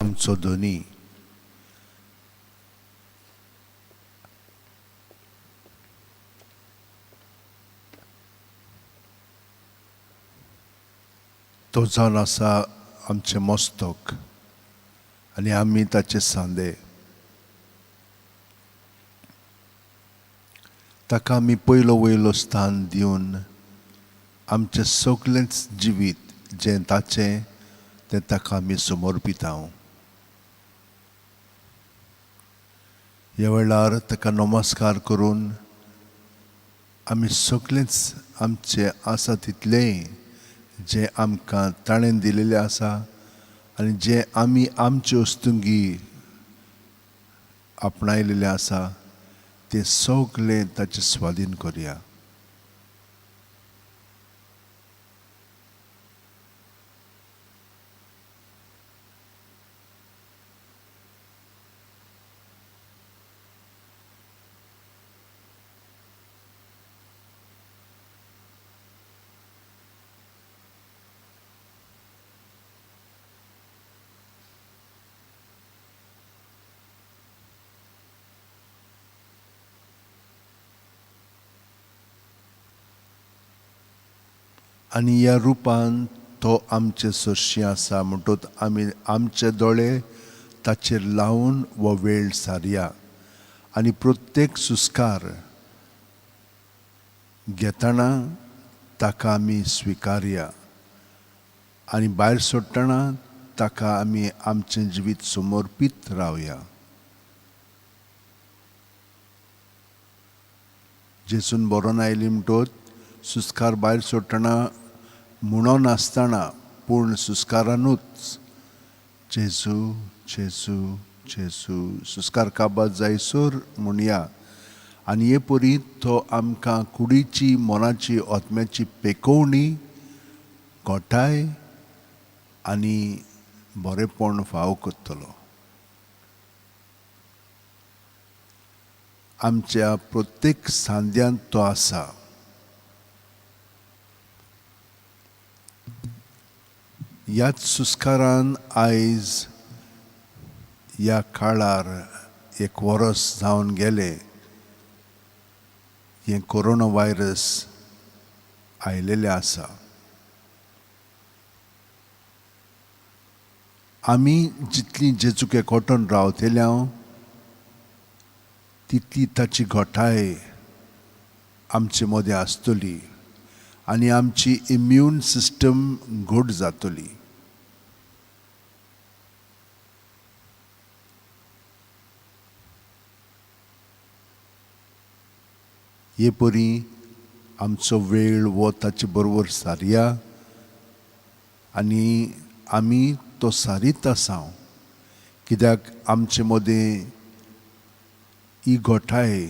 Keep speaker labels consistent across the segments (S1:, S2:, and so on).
S1: आमचो धनी. तो जावन आसा आमचें मस्तक आनी आमी ताचे सांदे. ताका आमी पयलो वयलो स्थान दिवन आमचें सगळेंच जिवीत जें ताचें तें ताका आमी समर्पिता. ह्या वेळार ताका नमस्कार करून आमी सगळेंच आमचें आसा तितलेंय जें आमकां ताणें दिलेलें आसा आनी जें आमी आमचे वस्तुंगी आपणायलेलें आसा तें सगळें ताचे स्वाधीन करया. आनी ह्या रुपान तो आमचे सरशी आसा म्हणटच आमी आमचे दोळे ताचेर लावन हो वेळ सारया आनी प्रत्येक सुस्कार घेतना ताका आमी स्विकारया आनी भायर सोडटना ताका आमी आमचें जिवीत समर्पीत रावया. जेजून बरोवन आयली म्हणटच सुस्कार भायर सोडटना म्हणून आसतना पूण सुस्कारानूच जेजू जेजू जेजू सुस्कार काबार जायसर म्हणया आनी हे परी तो आमकां कुडीची मनाची आत्म्याची पेकोवणी गोठाय आनी बरेंपण फावो करतलो. आमच्या प्रत्येक सांद्यांत तो आसा. ह्याच सुस्कारान आयज ह्या काळार एक वरस जावन गेलें हें कोरोना व्हायरस आयलेलें आसा. आमी जितली जेजूक एकवटून रावतले तितली ताची घटाय आमचे मदें आसतली आनी आमची इम्यून सिस्टम घट जातली. हे परी आमचो वेळ वो ताचे बरोबर सारया आनी आमी तो सारीत आसा कित्याक आमचे मदें ही घटाय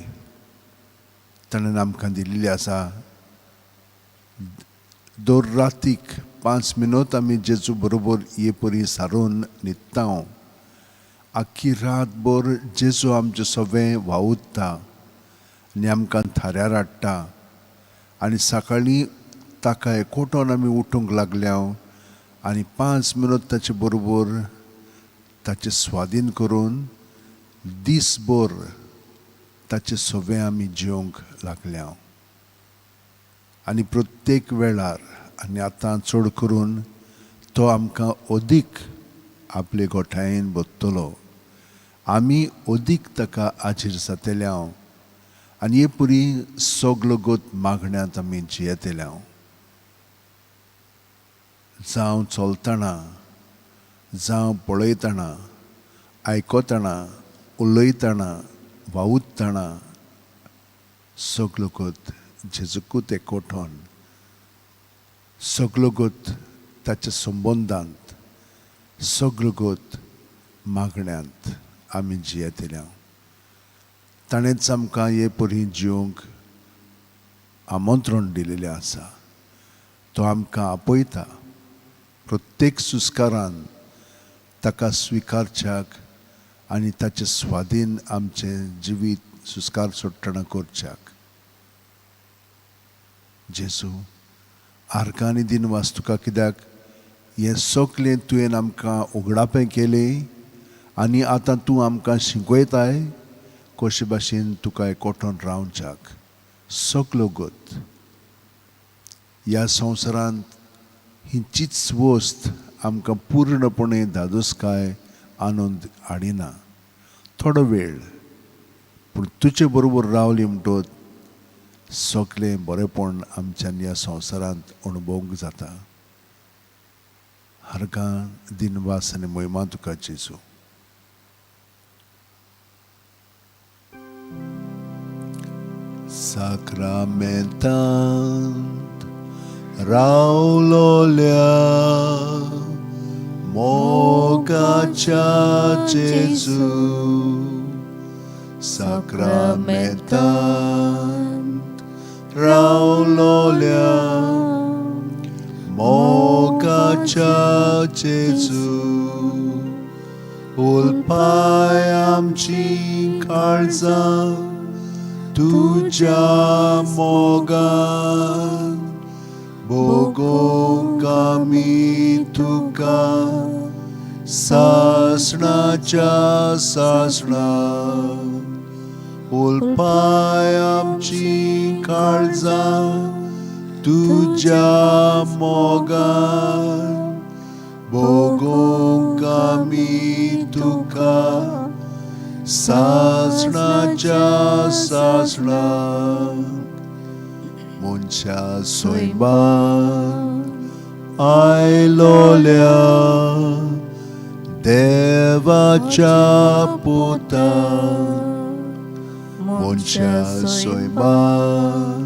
S1: ताणें आमकां दिल्ली आसा. दर रातीक 5 मिनट आमी जेजू बरोबर हे परी सारून न्हिदता. आख्खी रातभर जेजू आमचें सगळें वावुरता आनी आमकां थाऱ्यार हाडटा आनी सकाळीं ताका एकवटून आमी उठूंक लागल्या आनी 5 मिनट ताचे बरोबर ताचे स्वाधीन करून दीसभर ताचे सगळें आमी जिवंक लागल्या. आनी प्रत्येक वेळार आनी आतां चड करून तो आमकां अदीक आपले गोठायेन बदतलो. आमी अदीक ताका आजीर जातले आनी हे परी सगलो गोत मागण्यांत आमी जियेतले. जावं चलतना, जावं पळयतना, आयकतना, उलयतना, वावुरतना सगलो गोत जेजूकूच एकवटून सगलो गोत ताच्या संबंदांत सगलो गोत मागण्यांत आमी जियेतले. ताणेंच आमकां हे परी जिवंक आमंत्रण दिलेलें आसा. तो आमकां आपयता प्रत्येक सुस्कारान ताका स्विकारच्याक आनी ताचे स्वाधीन आमचें जिवीत सुस्कार सोडटना करच्याक. जेजू आर्गांनी दिन वास तुका कित्याक हें सगळें तुवें आमकां उगडापें केलें आनी आतां तूं आमकां शिकयताय कशे भाशेन तुका एकवटोन रावच्याक. सगलो गत ह्या संवसारांत ही चीच वस्त आमकां पूर्णपणे धादोसकाय आनंद हाडिना. थोडो वेळ पूण तुजे बरोबर रावली म्हणटत सगलें बरेंपण आमच्यान ह्या संवसारांत अणभवूंक जाता. हरकां दिनवास आनी म्हयमा तुका जेजू. साक्रामेंतांत रावलोल्या मोगाच्या जेजू, साक्रामेंतांत रावलोल्या मोगाच्या जेजू, उलपाय आमची काळजां तुज्या मोगान, भोगोंक आमी तुका सासणाच्या सासणा. उलपाय आमची काळजां तुज्या मोगान, भोगोंक आमी तुका सासणाच्या सासणा. मनशा सैमान आयलोल्या देवाच्या पुता, मनशा सैमान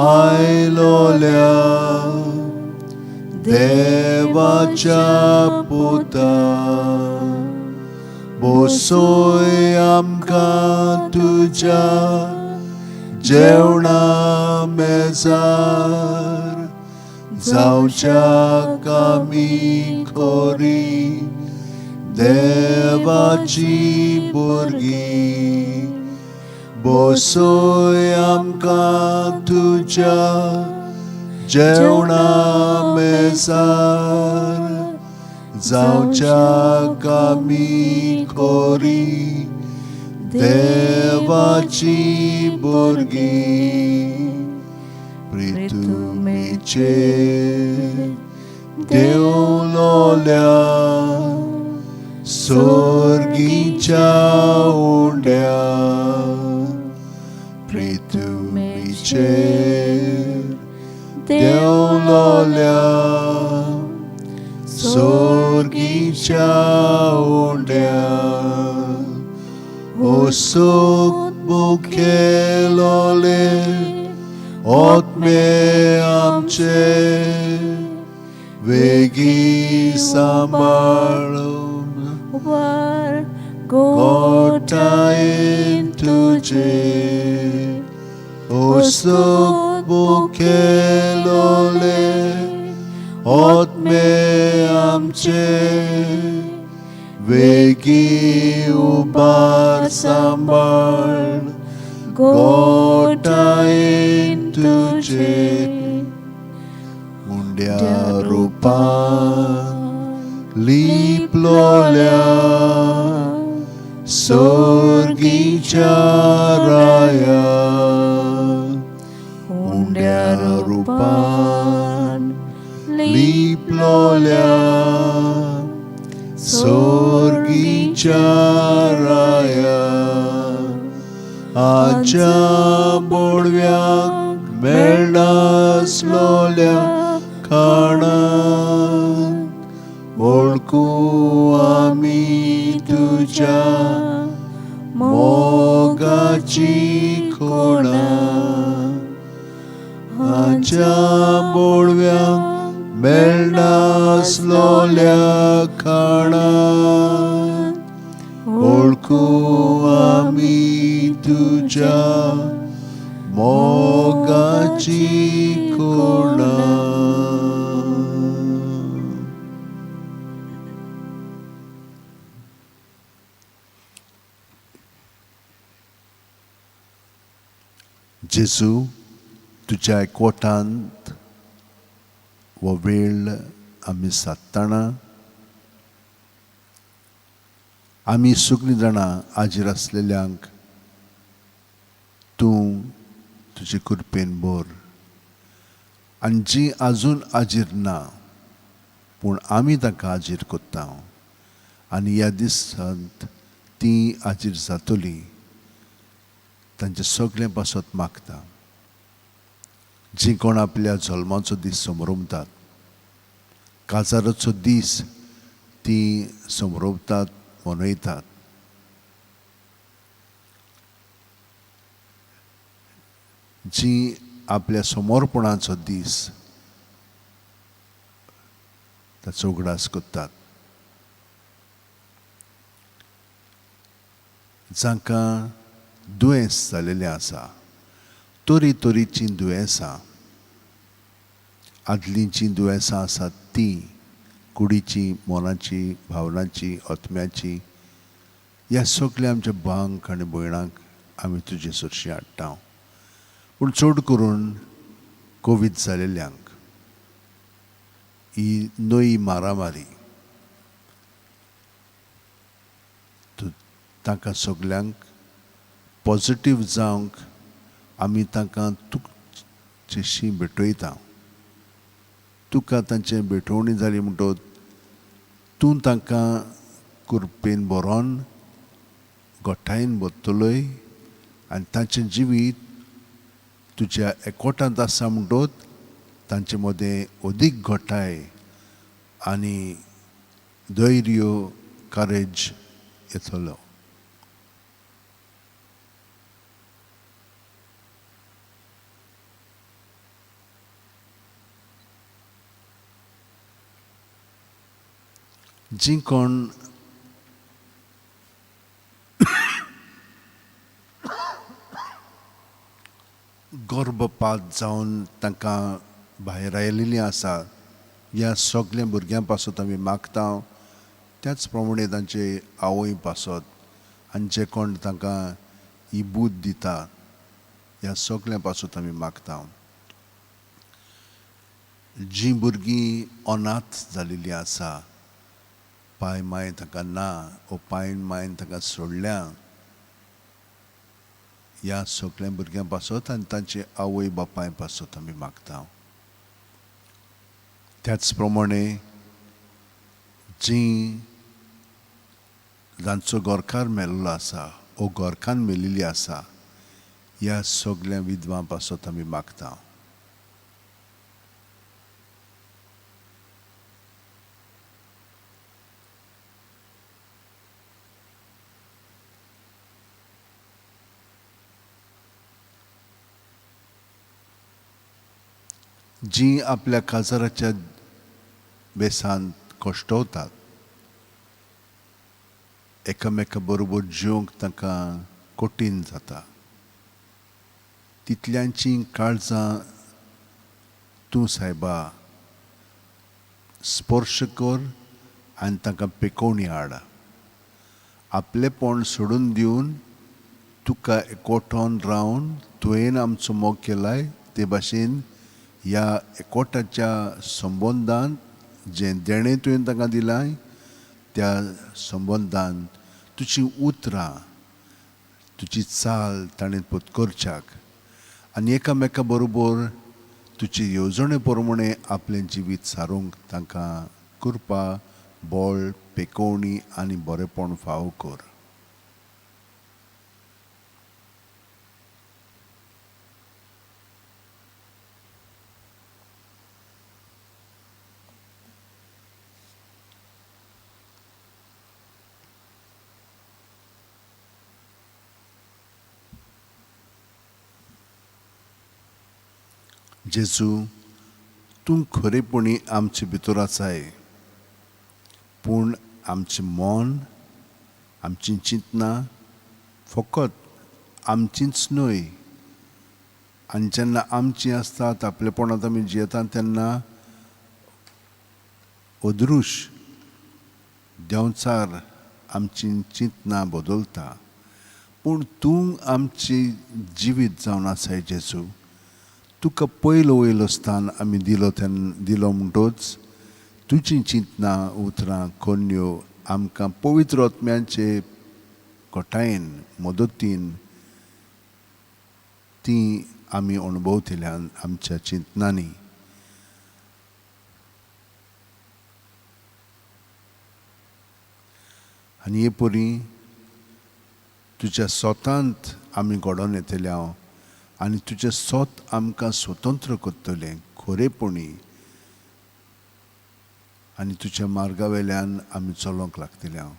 S1: आयलोल्या देवाच्या पुता, बसय आमकां तुज्या जेवणा मेजार, जावच्याक आमी खोरी देवाची भुरगीं. बसय आमकां तुज्या जेवणा मेजार, जावच्याक आमी खोरी देवाची भुरगीं. प्रितुमीचेर देवलोल्या सोर्गीच्या उंड्या, प्रितुमीचेर देवलोल्या सोर्गीच्या उंड्या, ओसोक मुखेलोले आत्मे आमचे वेगीं सांबाळून
S2: वर
S1: गोठायेन तुजे. ओसोक मुखेलोले आत्मे आमचे वेगीं उबार सांबाळ गोठायेन तुजे. मुंड्या रुपान लिपलोल्या सोर्गीच्या राया, उंड्या रुपान लिपलोल्या सोर्गीच्या राया, आच्या बोडव्याक मेळनासलोल्या खाणान, वळखू आमी तुज्या मोगाची खुणा. आच्या बोडव्याक मेळनासलोल्या खाणान, वळखू आमी तुज्या मोगाची खुणा. जेजू, तुज्या एकवटांत हो वेळ आमी सादतना आमी सगळीं जाणां हाजीर आसलेल्यांक तूं तुजे कृपेन भर आनी जीं आजून हाजीर ना पूण आमी तांकां हाजीर करता आनी ह्या दिसांत तीं हाजीर जातलीं तांचे सगळें पासत मागता. जीं कोण आपल्या जल्माचो दीस समरमतात, काजाराचो दीस तीं समरमतात, मनयतात, जीं आपल्या समर्पणाचो दीस ताचो उगडास करतात, जांकां दुयेंस जालेलें आसा, तरी तरेचीं दुयेंसां, आदलीं जीं दुयेंसां आसात तीं कुडीचीं, मनाची, भावनाची, आत्म्याची, ह्या सगल्या आमच्या भावांक आनी भयणांक आमी तुजे सरशी हाडटा. पूण चड करून कोवीड जालेल्यांक ही नवी मारामारी तांकां सगल्यांक पॉजिटीव जावंक आमी तांकां तुजेशी भेटयता. तुका तांचे भेटवणी जाली म्हणटकच तूं तांकां कृपेन बरोवन गोठायेन भरतलोय आनी तांचें जिवीत तुज्या एकवटांत आसा म्हणटकच तांचे मदें अदीक घटाय आनी धैर्य, करेज येतलो. जीं कोण गर्भपात जावन तांकां भायर आयिल्लीं आसा ह्या सगल्या भुरग्यां पासत आमी मागता. त्याच प्रमाणे तांचे आवय पासत आनी जे कोण तांकां ही बूद दिता ह्या सगल्यां पासत आमी मागता. जीं भुरगीं अनाथ जालेलीं आसा, पाय माय तांकां ना ओ पायन मायन तांकां सोडल्या, ह्या सगल्या भुरग्यां पासत आनी तांचे आवय बापाय पासत आमी मागता. त्याच प्रमाणे जीं जांचो गोरकार मेल्लो आसा ओ गोरकान मेलिल्ली आसा ह्या सगल्या विधवां पासत आमी मागता. जीं आपल्या काजाराच्या बेसांत कश्टवतात, एकामेका बरोबर जिवंक तांकां कठीण जाता, तितल्यांचीं काळजां तूं सायबा स्पर्श कर आनी तांकां पेकोवणी हाड. आपलेपण सोडून दिवन तुका एकवटोन रावन तुवें आमचो मोग केलाय ते भाशेन ह्या एकवटाच्या संबंदान जें देणें तुवें तांकां दिलां त्या संबंदान तुजी उतरां, तुजी चाल ताणें पत्करच्याक आनी एकामेका बरोबर तुजी येवजणे प्रमाणे आपलें जिवीत सारूंक तांकां कृपा, बळ, पेकोवणी आनी बरेपण फावो कर. जेजू, तूं खरेपणी आमचे भितर आसाय, पूण आमचें मन, आमचीं चिंतनां फकत आमचींच न्हय. आनी जेन्ना आमचीं आसतात आपलेपणांत आमी जियेतात तेन्ना अदृश्य देंवचार आमचीं चिंतनां बदलता, पूण तूं आमची जिवीत जावन आसाय जेजू. तुका पयलो वयलो स्थान आमी दिलो तेन्ना दिलो म्हणटोच तुजीं चिंतनां, उतरां, कोन्यो आमकां पवित्र आत्म्याचे कोटायेन मदतीन ती आमी अणभवतल्यान आमच्या चिंतनांनी. आनी हे परी तुज्या सोतांत आमी घडोवन येतले हांव आनी तुजें सोत आमकां स्वतंत्र करतलें खरेपणी आनी तुज्या मार्गा वेल्यान आमी चलोवंक लागतले हांव.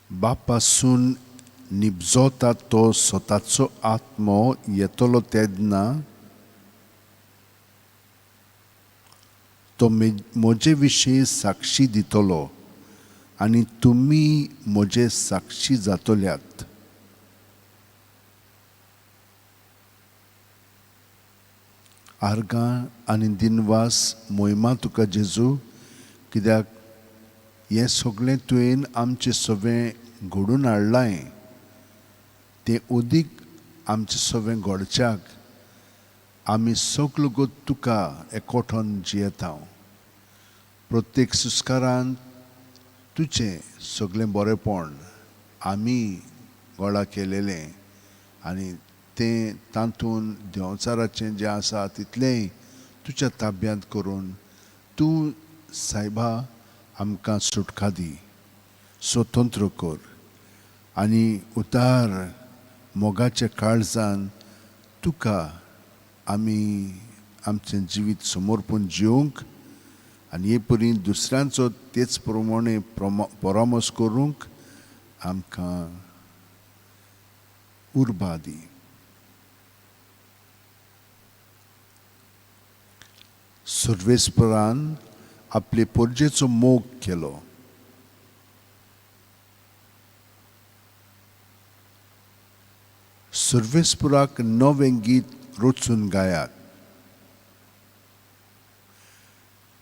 S1: बापासून निबजोता तो स्वताचो आत्मो येतलो तेन्ना तो म्हजे विशीं साक्षी दितलो आनी तुमी म्हजे साक्षी जातल्यात. आर्गां आनी दिनवास मोहिमा तुका जेजू, कित्याक हें सगळें तुवें आमचें सगळें घडून हाडलां. तें अदीक आमचें सगळें घडच्याक आमी सगलो गो तुका एकवटून जियेता. प्रत्येक सुस्कारान तुजें सगळें बरेंपण आमी गोळा केलेलें आनी तें तातूंत देंवचाराचें जें आसा तितलेंय तुज्या ताब्यांत करून तूं सायबा आमकां सुटका दी, स्वतंत्र कर आनी उतार मोगाच्या काळजान तुका आमी आमचें जिवीत समर्पण जिवंक आनी हे परी दुसऱ्यांचो तेच प्रमाणे परामर्श करूंक आमकां उर्बा दी. सर्वेस्परान आपले पोरजेचो मोग केलो. सर्वेस्पराक नवें गीत रचून गायात.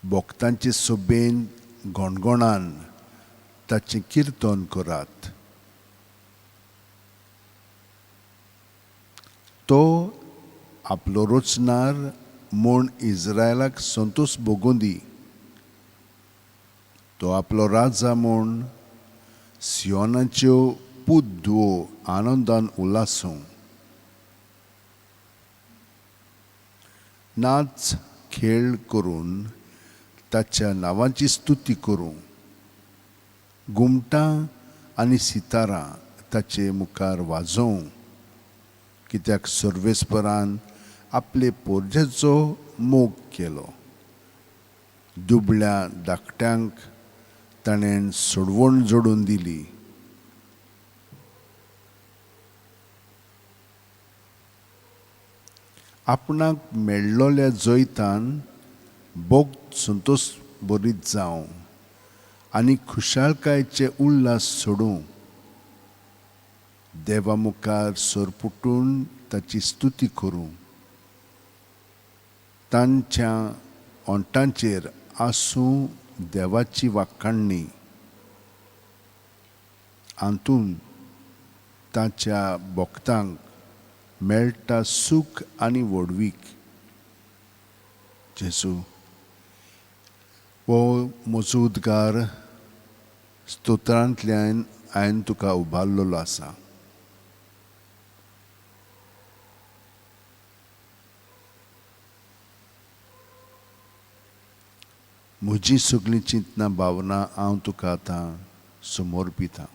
S1: भक्तांचे सोबेन गणगणान ताचें किर्तन करात. तो आपलो रचणार म्हूण इस्रायलाक संतोश भोगूं दी. तो आपलो राजा म्हूण सियोनाच्यो पूत धुवो आनंदान उल्हासूं. नाच खेळ करून ताच्या नांवाची स्तुती करूं. घुमटां आनी सितारां ताचे मुखार वाजोवं, कित्याक सर्वेस्परान आपले पोरजेचो मोग केलो. दुबळ्या धाकट्यांक ताणें सोडवण जोडून दिली. आपणाक मेळ्ळोल्या जैतान भोग संतोश बरीत जावं आनी खुशालकायेचे उल्हास सोडूं. देवा मुखार सरपुटून ताची स्तुती करूं. तांच्या ओंठांचेर आसूं देवाची वाखाणणी. हातूंत ताच्या भक्तांक मेळटा सूख आनी व्हडवीक. जेजू, हो म्हजो उद्गार स्तोत्रांतल्यान हांवें तुका उबारलेलो आसा. म्हजी सगळीं चिंतनां भावना हांव तुका आतां समर्पितां.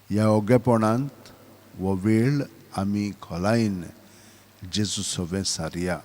S1: ह्या ओगेपणांत हो वेळ आमी खोलायेन जेजू सवें सारया.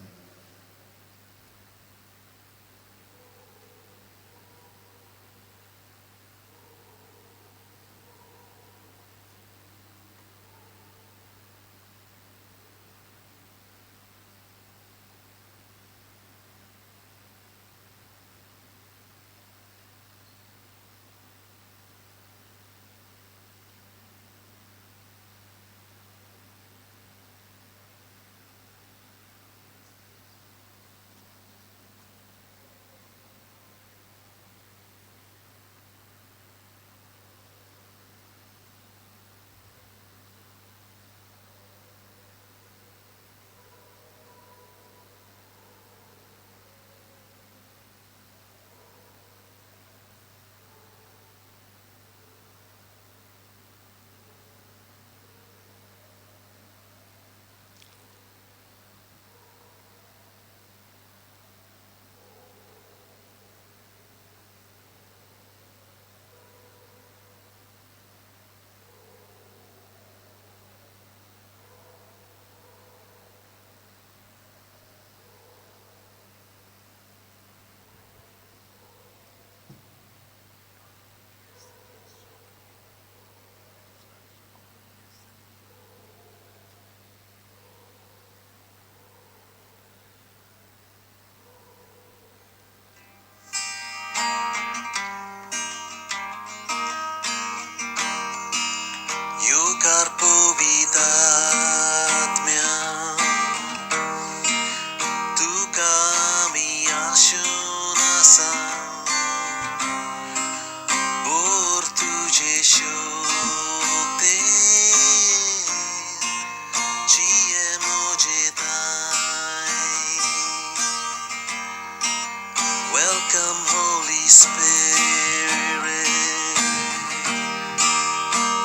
S2: Welcome, Holy Spirit.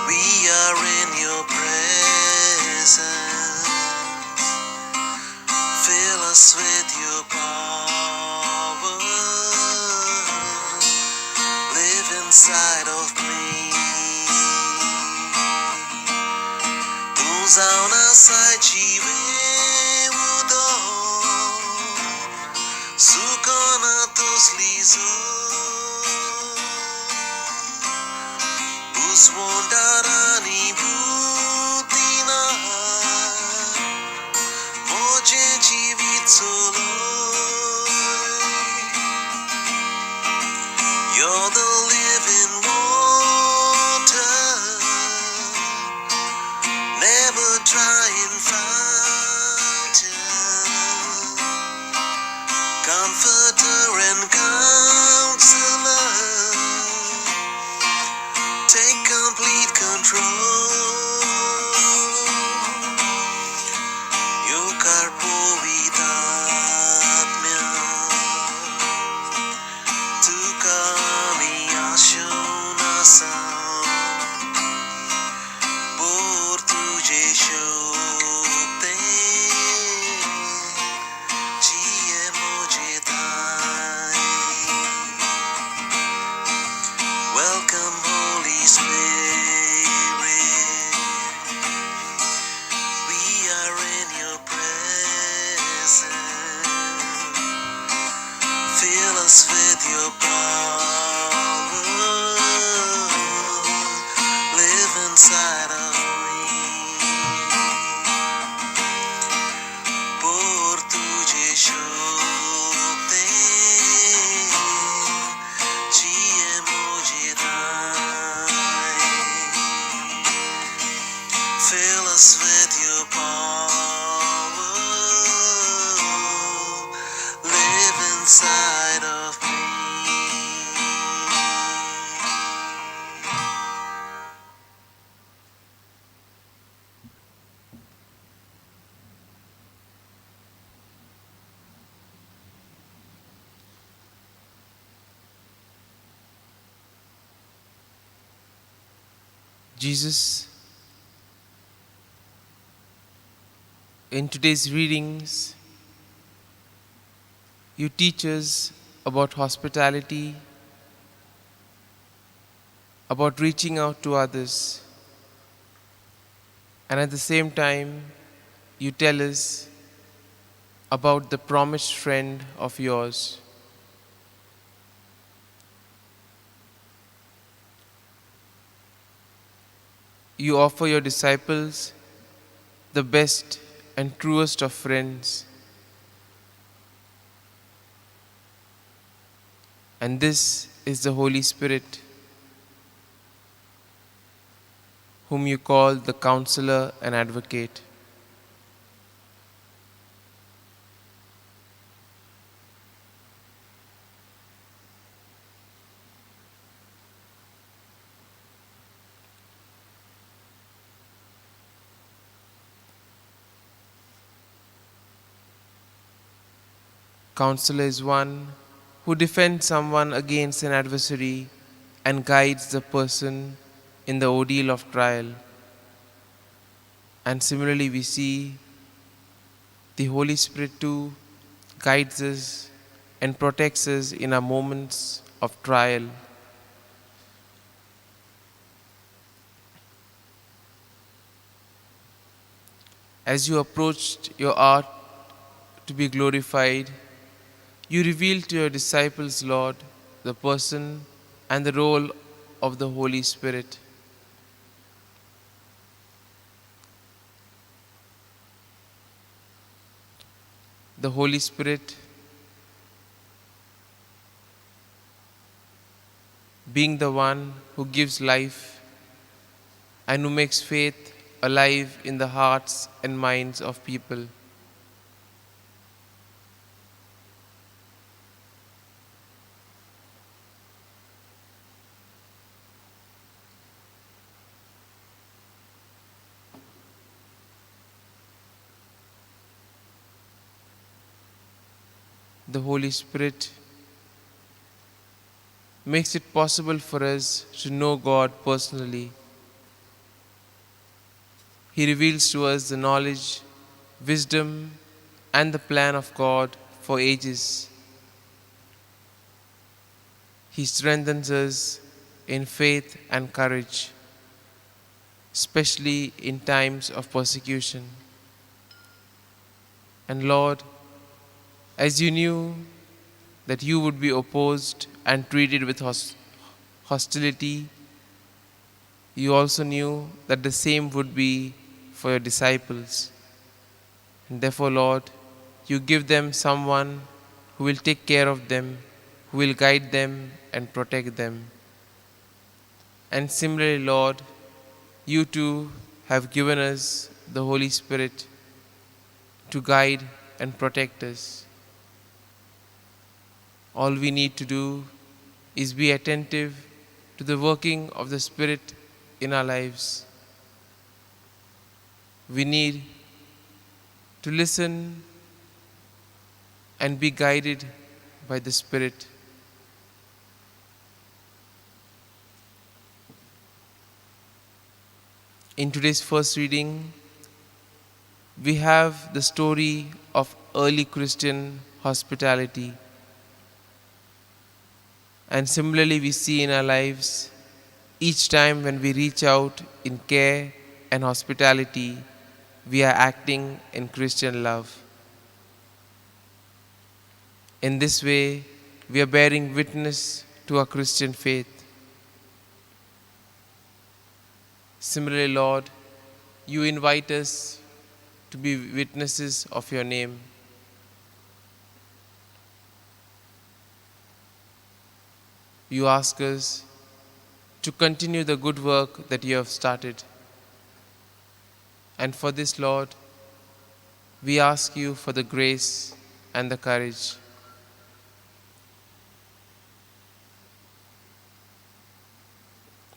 S2: We are in your presence. Fill us with your power. Live inside of me. तूं जावन आसाय जिवे उदक सुकना तसली बुजवंडारांनी बुद्दी ना म्हजें जिवीत चलय. You're the living water, never drying fountain, comforter and counselor. Take complete control. येवकार पवित्र आत्म्या, तुका आमी आशेवन आसा. भर तुजे शक्तेन जिये म्हजे ठांय. Welcome, Holy Spirit. We are in your presence. Fill us with your power. Live inside of me. भर तुजे शक्तेन जिये म्हजे ठांय. Fill us with your power. Live inside of me.
S3: Jesus, in today's readings, you teach us about hospitality, about reaching out to others, and at the same time, you tell us about the promised friend of yours. You offer your disciples the best and truest of friends. And this is the Holy Spirit, whom you call the counselor and advocate. Counselor is one who defends someone against an adversary and guides the person in the ordeal of trial. And similarly, we see the Holy Spirit too guides us and protects us in our moments of trial. As you approached your art to be glorified, you revealed to your disciples, Lord, the person and the role of the Holy Spirit. The Holy Spirit being the one who gives life and who makes faith alive in the hearts and minds of people. The Holy Spirit makes it possible for us to know God personally. He reveals to us the knowledge, wisdom, and the plan of God for ages. He strengthens us in faith and courage, especially in times of persecution. And Lord, as you knew that you would be opposed and treated with hostility, you also knew that the same would be for your disciples. And therefore, Lord, you give them someone who will take care of them, who will guide them and protect them. And similarly, Lord, you too have given us the Holy Spirit to guide and protect us. All we need to do is be attentive to the working of the Spirit in our lives. We need to listen and be guided by the Spirit. In today's first reading, we have the story of early Christian hospitality. And similarly, we see in our lives, each time when we reach out in care and hospitality, we are acting in Christian love. In this way, we are bearing witness to our Christian faith. Similarly, Lord, you invite us to be witnesses of your name. You ask us to continue the good work that you have started. And for this, Lord, we ask you for the grace and the courage.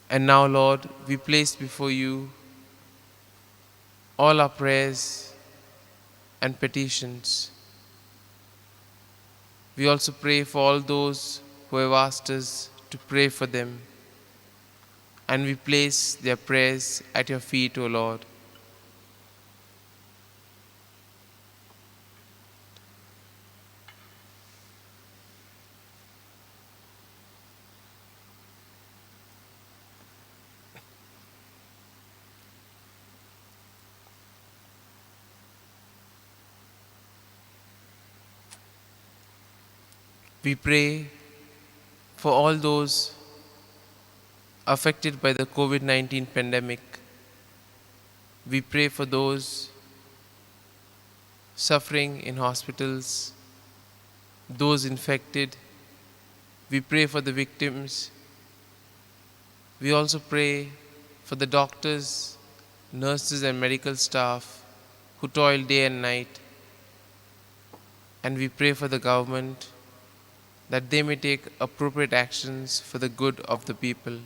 S3: And now, Lord, we place before you all our prayers and petitions. We also pray for all those who have asked us to pray for them, and we place their prayers at your feet, O Lord. We pray for all those affected by the COVID-19 pandemic. We pray for those suffering in hospitals, those infected. We pray for the victims. We also pray for the doctors, nurses, and medical staff who toil day and night. And we pray for the government that they may take appropriate actions for the good of the people.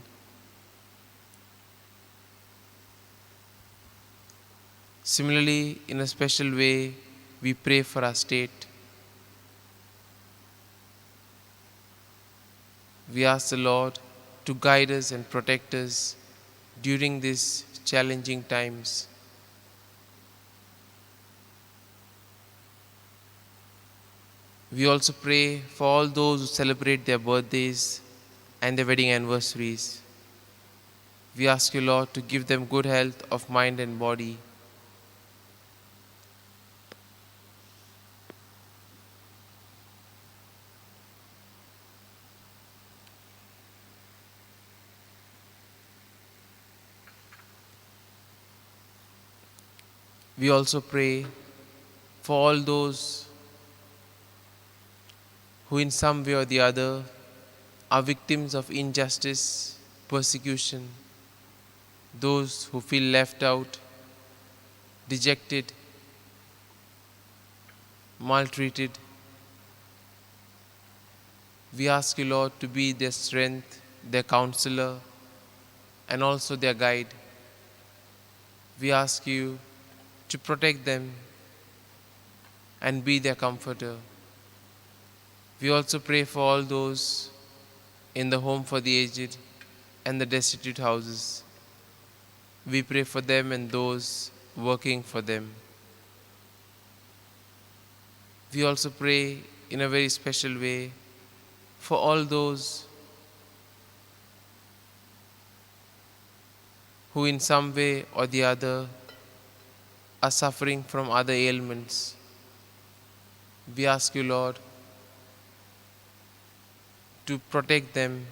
S3: Similarly, in a special way, we pray for our state. We ask the Lord to guide us and protect us during these challenging times. We also pray for all those who celebrate their birthdays and their wedding anniversaries. We ask you, Lord, to give them good health of mind and body. We also pray for all those who in some way or the other are victims of injustice, persecution, those who feel left out, dejected, maltreated. We ask you, Lord, to be their strength, their counselor, and also their guide. We ask you to protect them and be their comforter. We also pray for all those in in the home for the aged and the destitute houses. We pray for them and those working for them. We also pray in a very special way for all those who in some way or the other are suffering from other ailments. We ask you, Lord, to protect them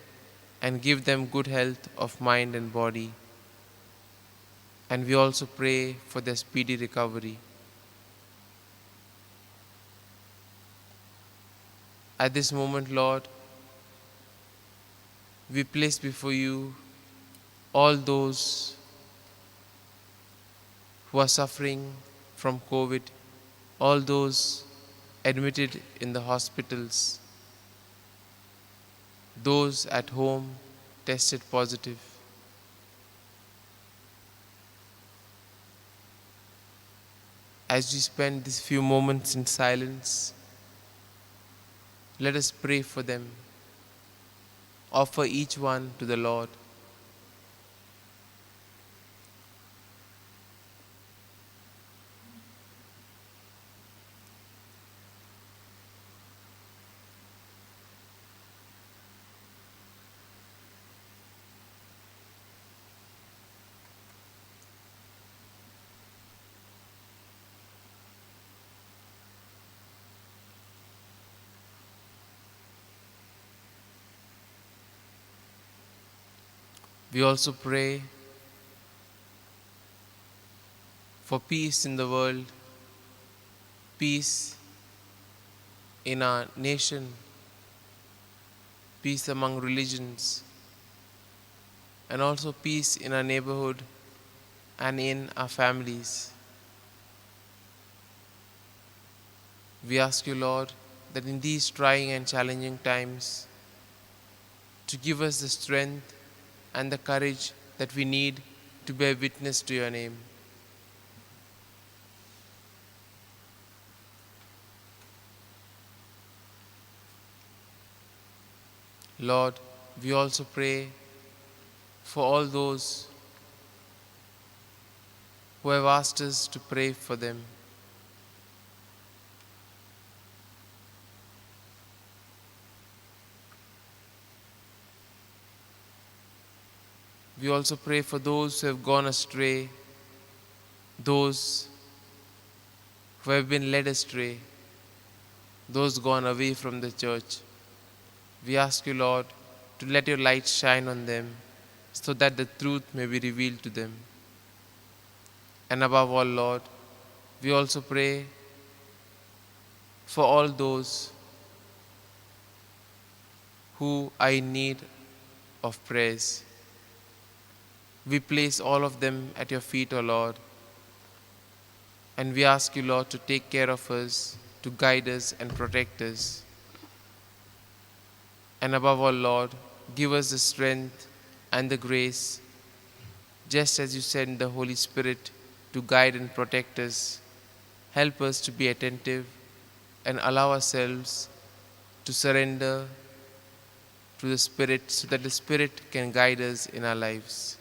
S3: and give them good health of mind and body. And we also pray for their speedy recovery. At this moment, Lord, we place before you all those who are suffering from COVID, all those admitted in the hospitals, those at home tested positive. As we spend these few moments in silence, let us pray for them. Offer each one to the Lord. We also pray for peace in the world, peace in our nation, peace among religions, and also peace in our neighborhood and in our families. We ask you, Lord, that in these trying and challenging times, to give us the strength and the courage that we need to bear witness to your name. Lord, we also pray for all those who have asked us to pray for them. We also pray for those who have gone astray, those who have been led astray, those gone away from the church. We ask you, Lord, to let your light shine on them so that the truth may be revealed to them. And above all, Lord, we also pray for all those who are in need of prayers. We place all of them at your feet, O Lord, and we ask you, Lord, to take care of us, to guide us and protect us. And above all, Lord, give us the strength and the grace, just as you send the Holy Spirit to guide and protect us. Help us to be attentive and allow ourselves to surrender to the Spirit so that the Spirit can guide us in our lives.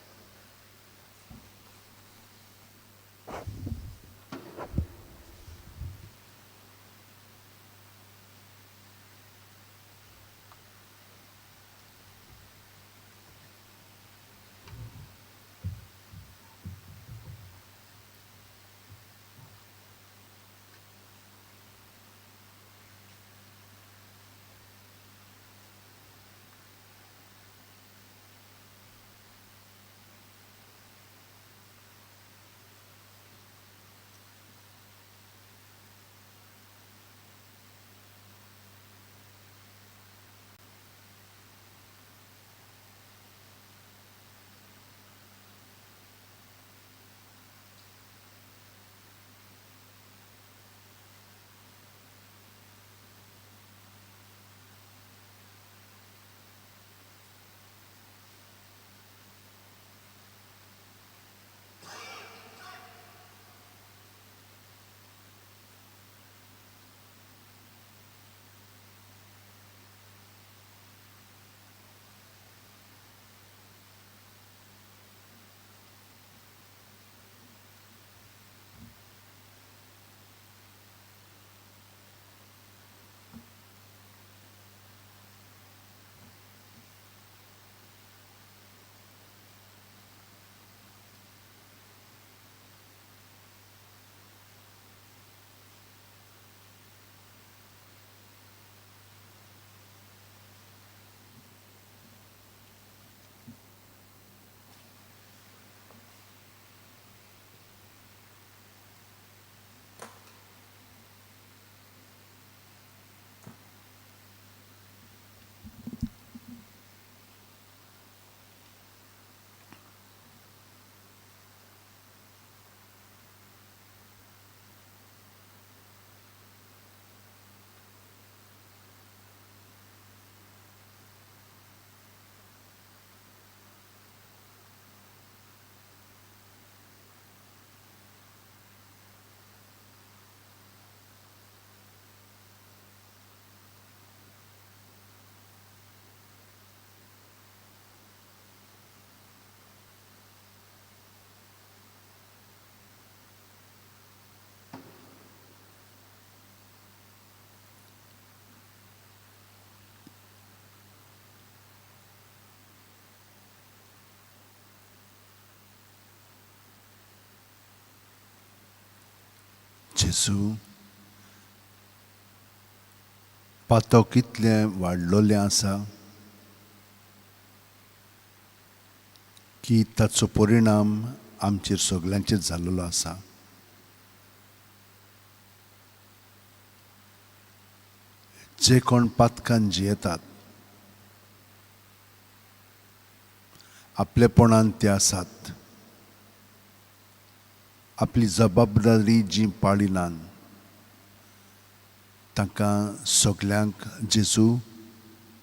S1: जेजू, पातक कितलें वाडलोलें आसा की ताचो परिणाम आमचेर सगल्यांचेर जाल्लो आसा. जे कोण पातकान जियेतात आपलेपणान ते आसात, आपली जबाबदारी जी पाळिनान तांकां सगल्यांक जेजू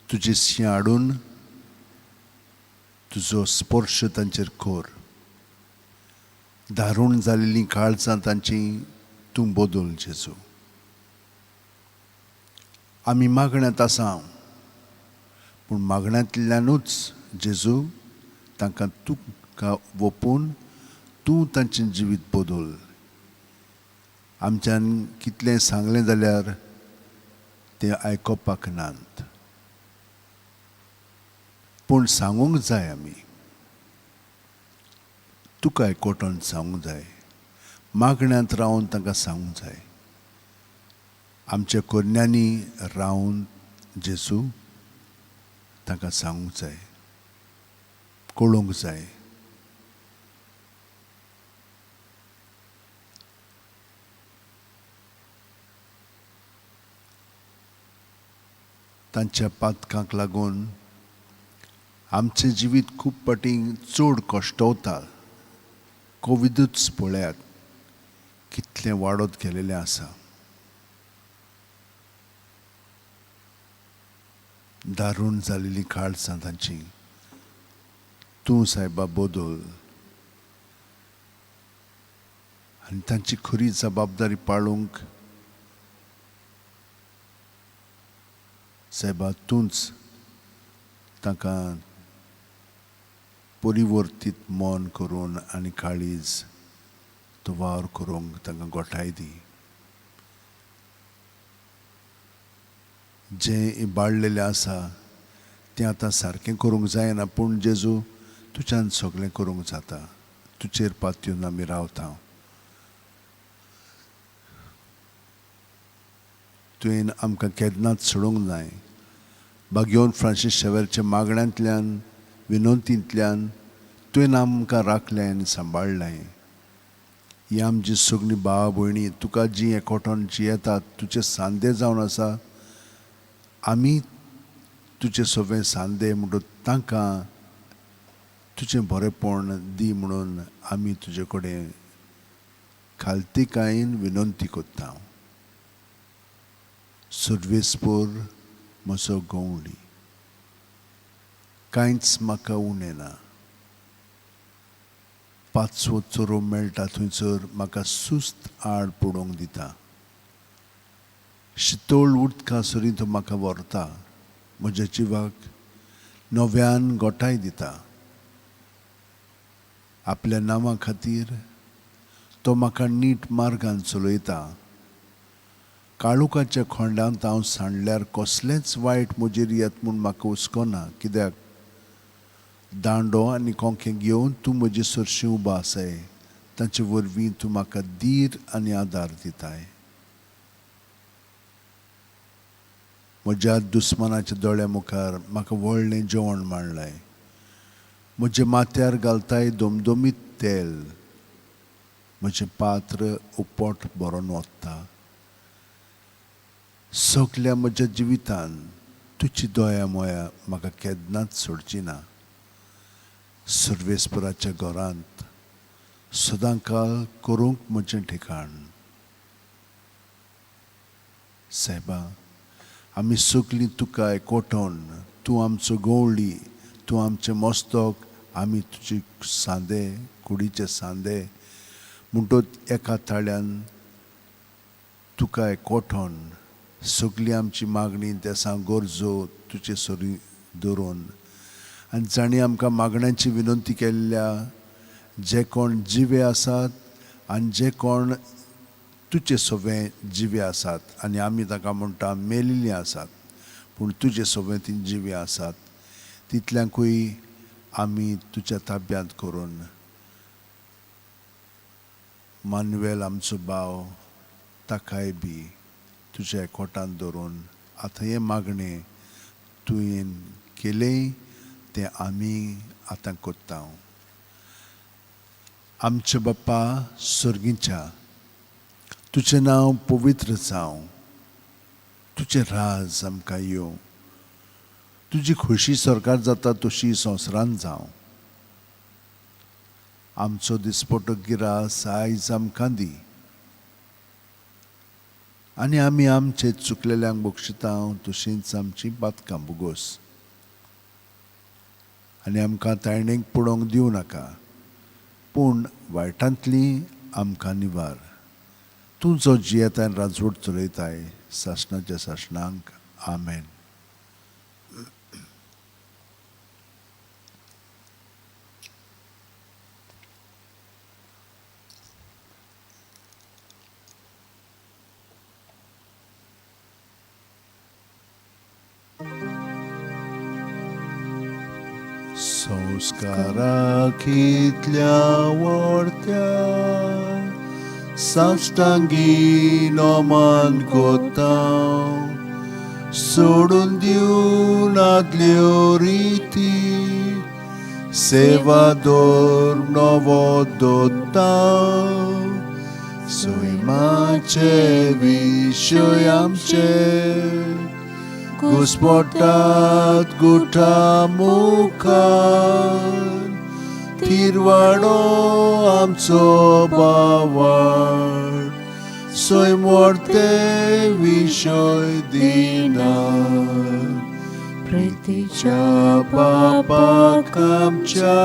S1: तुजी शी हाडून तुजो स्पर्श तांचेर कर. दारूण जाल्लीं काळजां तांची तूं बदल जेजू. आमी मागण्यांत आसा पूण मागण्यांतल्यानूच जेजू तांकां तुका वोपून तूं तांचें जिवीत बदल. आमच्यान कितलें सांगलें जाल्यार तें आयकोपाक नात, पूण सांगूंक जाय. आमी तुका एकवटून सांगूंक जाय, मागण्यांत रावन तांकां सांगूंक जाय. आमच्या कोरण्यांनी रावन जेजू तांकां सांगूंक जाय, कळोवंक जाय. तांच्या पातकांक लागून आमचें जिवीत खूब फावटी चड कश्टवता. कोविडूच पळयात कितलें वाडत गेलेलें आसा. दारूण जाल्लीं काळजां तांची तूं सायबा बदल आनी तांची खरी जबाबदारी पाळूंक सायबा तूंच तांकां परिवर्तीत मन करून आनी काळीज तो वावर करूंक तांकां गोठाय दी. जें इबाडलेलें आसा तें आतां सारकें करूंक जायना, पूण जेजू तुज्यान सगळें करूंक जाता. तुजेर पातयेवन आमी रावता. तुवें आमकां केन्नाच सोडूंक नाय. बागयोन फ्रांसीस शेवेरच्या मागण्यांतल्यान विनंतींतल्यान तुवें आमकां राखलें आनी सांबाळ्ळें. ही आमची सगळीं भाव भयणी तुका जीं एकवटान जियेतात तुजे सांदे जावन आसा, आमी तुजे सगळे सांदे म्हणून तांकां तुजें बरेपण दी म्हणून आमी तुजे कडेन खालतीकायेन विनंती करता. सर्वेस्पोर म्हजो गवळी, कांयच म्हाका उणें ना. पांचवो चोरो मेळटा थंयसर म्हाका सुस्त आड पडोवंक दिता. शितोळ उदका सरीं तो म्हाका व्हरता, म्हज्या जिवाक नव्यान गोठाय दिता. आपल्या नांवा खातीर तो म्हाका नीट मार्गान चलयता. काळुकाच्या खोंडांत हांव सांडल्यार कसलेंच वायट म्हजेर येत म्हूण म्हाका हुस्को ना. कित्याक दांडो आनी कोंके घेवन तूं म्हजे सरशीं उबो आसाय, तांचे वरवीं तूं म्हाका धीर आनी आदार दिताय. म्हज्या दुस्मानाच्या दोळ्या मुखार म्हाका व्हडलें जेवण मांडलें. म्हज्या माथ्यार घालताय दमदमीत तेल, म्हजें पात्र उपट भरून वता. सगल्या म्हज्या जिवितान तुजी दया मोया म्हाका केन्नाच सोडची ना. सर्वेस्पराच्या घरांत सदांकाळ करूंक म्हजें ठिकाण. सायबा, आमी सगलीं तुका एकवटून, तूं आमचो गवळी, तूं आमचें मस्तक, आमी तुजे सांदे, कुडीचे सांदे म्हणटच एका ताळ्यान तुका एकवटून सगली आमची मागणी देसां गरजो तुजे सरी दवरून आनी जांणी आमकां मागण्यांची विनंती केल्ल्या, जे कोण जिवे आसात आनी जे कोण तुजे सवे जिवे आसात आनी आमी तांकां म्हणटा मेलिल्लीं आसात, पूण तुजे सवे ती जिवी आसात, तितल्यांकूय आमी तुज्या ताब्यांत करून मानुएल आमचो भाव ताकाय बी तुज्या एकवटान दवरून आतां हें मागणें तुवें केलें तें आमी आतां करता. आमच्या बाप्पा सर्गीच्या, तुजें नांव पवित्र जावं, तुजें राज आमकां येवं, तुजी खोशी सरकार जाता तशी संवसारांत जावं. आमचो दिसपटो गिरास आयज आमकां दी आनी आमी आमचे चुकलेल्यांक बक्षिता तशींच आमची बातकां बुगोस आनी आमकां तायणेक पडोवंक दिवं नाका, पूण वायटांतली आमकां निवार. तूं जो जियेताय राजवट चलयताय सासणाच्या सासणांक. आमेन. संस्कारा कितल्या वर्त्या साश्टांगी नमन कोता, सोडून दिवन आदल्यो रिती, सेवा दवर नवो दोता, सैमाचे विशय आमचे घुस्पटात गुठा मुखार, थिरवाडो आमचो बावड, सैम वर्ते विशय दिना, प्रितीच्या बापाक आमच्या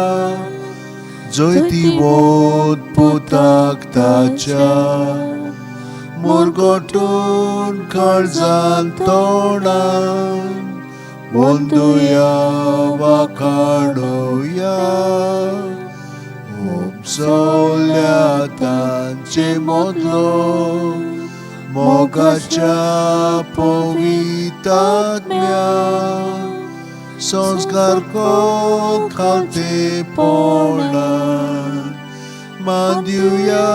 S1: जैतिवंत पुताक ताच्या, मुरगटून काळजान तोंडान वंदुया वाखाणुया, उपसवल्या तांचे मदलो मोगाच्या पवितात्म्या, संस्कार खालतेपणान मांदिवया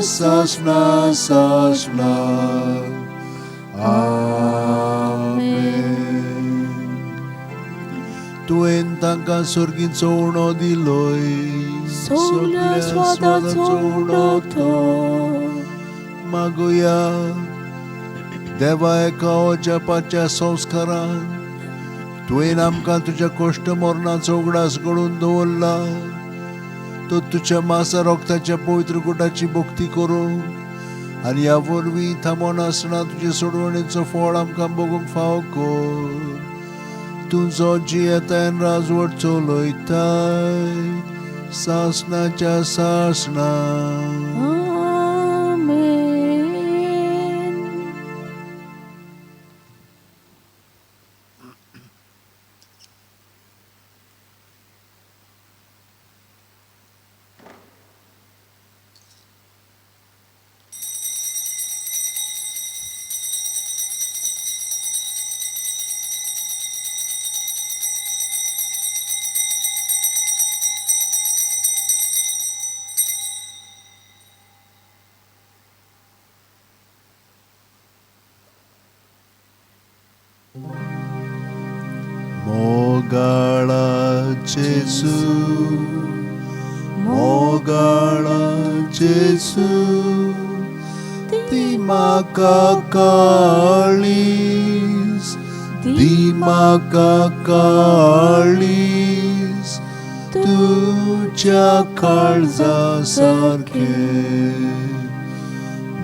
S1: सासणा सासणा. आमेन. तुवें तांकां सर्गीचो उणो दिलोय,
S4: सगल्या स्वादाचो उणो तो.
S1: मागुया देवा, एका अजापाच्या संस्कारान तुवें आमकां तुज्या कश्ट मरणाचो उगडास घडोवन दवरला, तो तुज्या मासा रोगताच्या पवित्र गुटाची भक्ती करूंक आनी ह्या वरवीं थांबोनासतना तुजे सोडवणेचो फळ आमकां बगूंक फावो कर. तुजो जियेतायन राजवट चलयताय सासणाच्या सासणा.
S4: आमेन.
S1: मोगाळा जेजू, मोगाळा जेजू, ती म्हाका काळीज, दी म्हाका काळीज, तुज्या काळजा सारकें.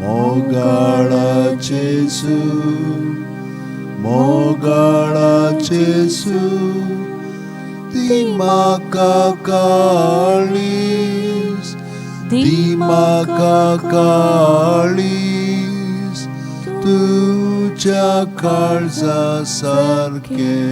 S1: मोगाळा जेजू, मोगाळा जेजू, दी म्हाका काळीज, दी म्हाका काळीज, तुज्या काळजा सारकें.